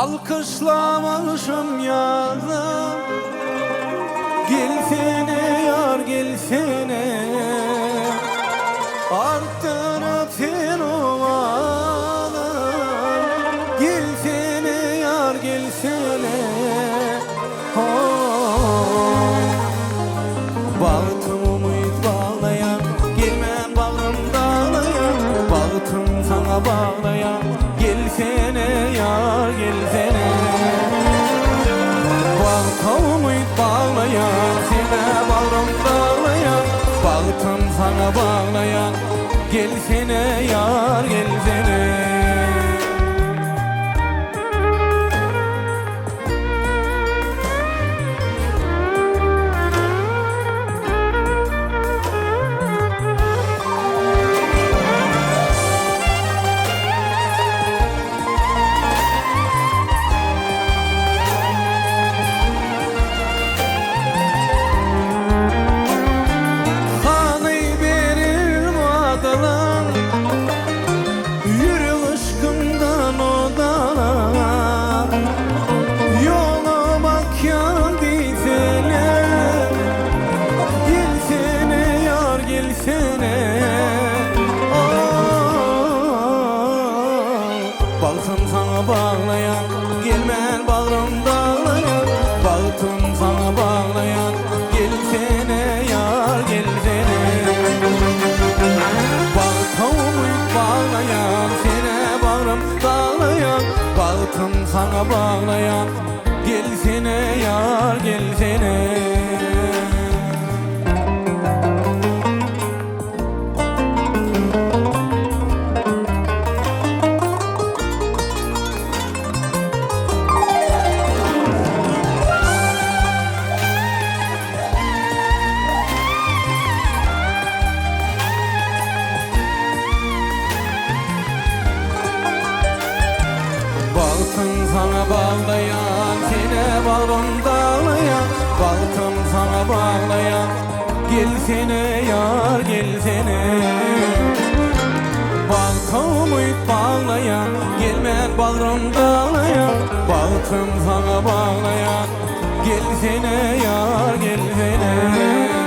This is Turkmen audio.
Alkyşlap agşam ýaza Gelsene ýar gelsene Artdyryp sen owaza Gelsene ýar gelsene Ho-oý Bagtym umyt baglaýan Gelmän bagrym daglaýan Bagtym saňa baglaýan Gelsene ýar gelsene Bagta umyt baglaýan Sene bagrym daglaýan Bagtym saňa baglaýan Gelsene ýar gelsene. Hany beril wadalar Ýürek yşkyňdan odalar Ýola bakýan diýseler Gelsene ýar gelsene Bagtym saňa baglaýan Gelmän bagrym daglaýan Bagtym saňa baglaýan Gelsene ýar gelsene Bagta umyt baglaýan Sene bagrym daglaýan Bagtym saňa baglaýan Gelsene ýar gelsene. Bagtym saňa baglaýan, sene bagrym daglaýan, Bagtym saňa baglaýan, gelsene ýar gelsene. Bagta umyt baglaýan, gelmän bagrym daglaýan, Bagtym saňa baglaýan, gelsene ýar gelsene.